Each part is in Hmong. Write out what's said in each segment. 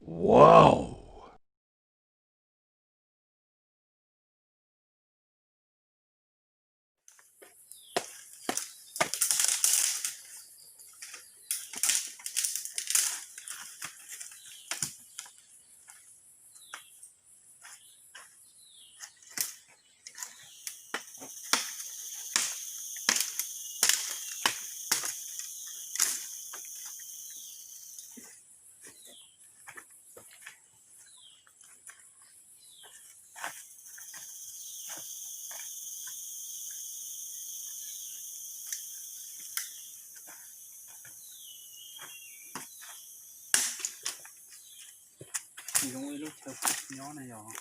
Wow. Zoo ib lub chaw nyob na yog.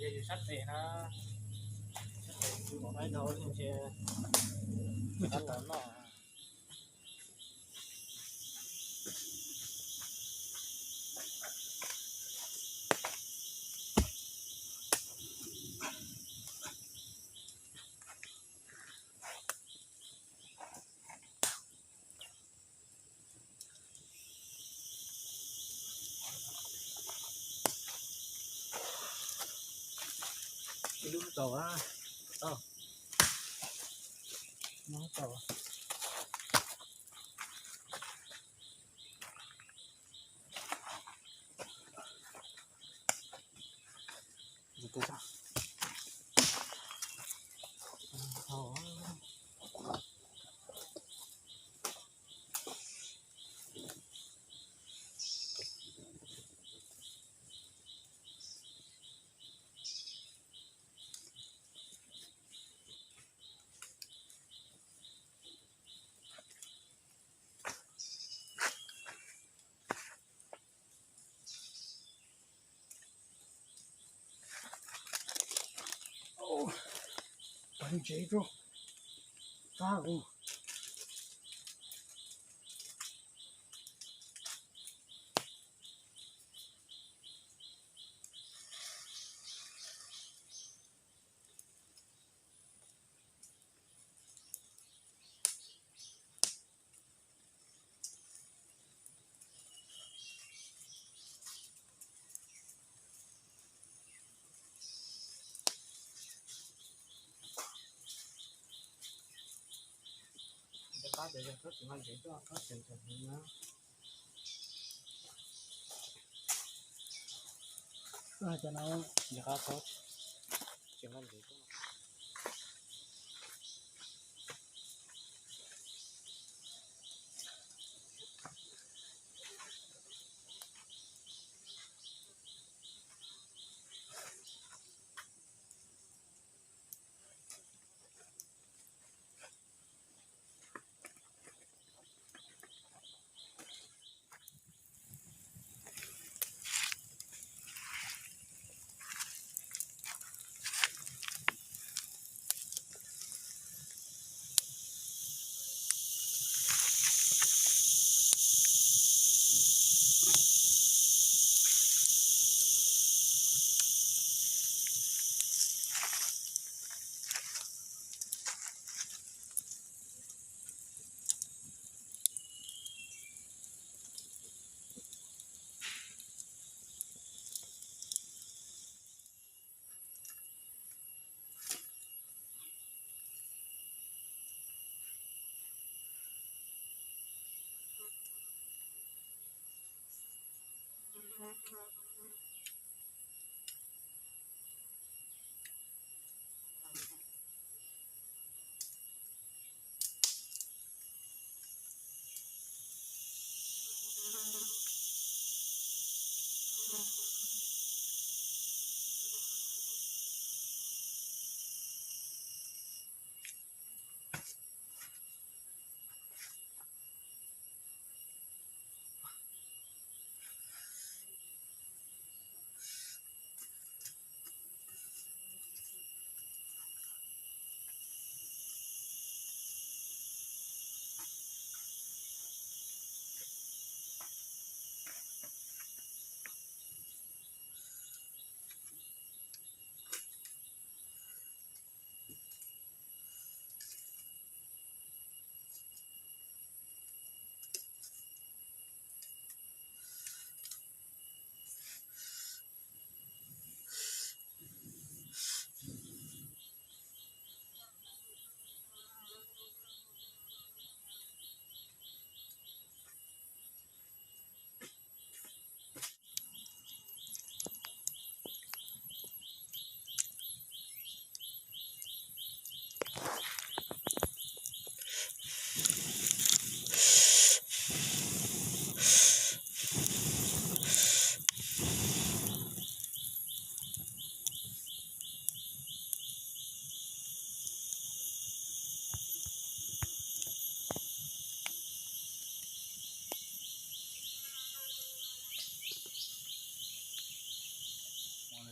Ces yog yus sab tes na, sab tes tsis pom qab dhau ces sab tes noj. Tau a, tau. No tau. Pab ntsev rau, qab u. Cov qab cov yog txhob tsis nqaij ntsev tuaj, txhob tseem tseem heev na. Cov no, cov qab txhob tsis nqaij ntsev tuaj.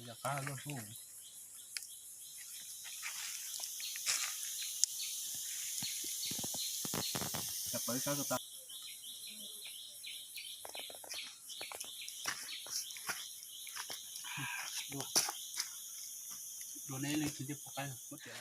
Yog qab loj su. Cov pawv sab ko tas. Dua, dua neb leej twg thiaj pom qab muab tias.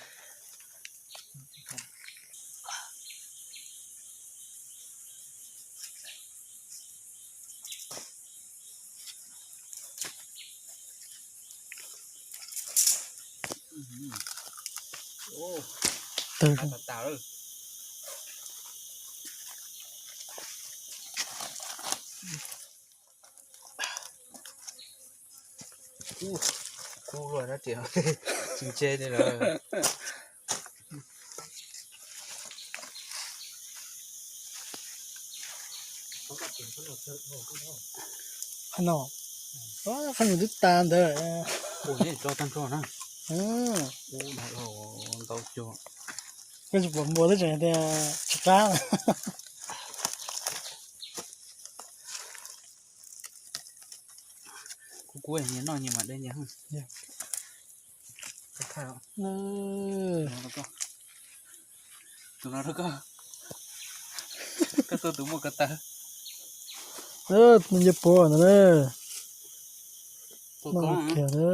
Tawg tas tas lawm. Kub luaj na, tsis ntse li lawm. Qhov no, qhov nyuam twb tas ntawd. Ua neb tso tag nrho na. Ntau cuag. Koj tsis pom npua twb tseem tias tsis qab. Kuv kuv nyias noj nyias mas dej nyias. Tus no rau koj. Koj tuaj tus muaj ko taw. Nce puav ntawd na. Noj kiag na.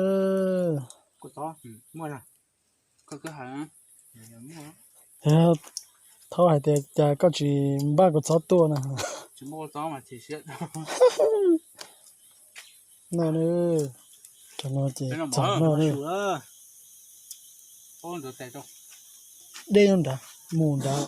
Thaub hais tias cas koj tsis npaj kua txob tuaj na. No, cov no ces txog no. Dej nyob nrad, mus nrad.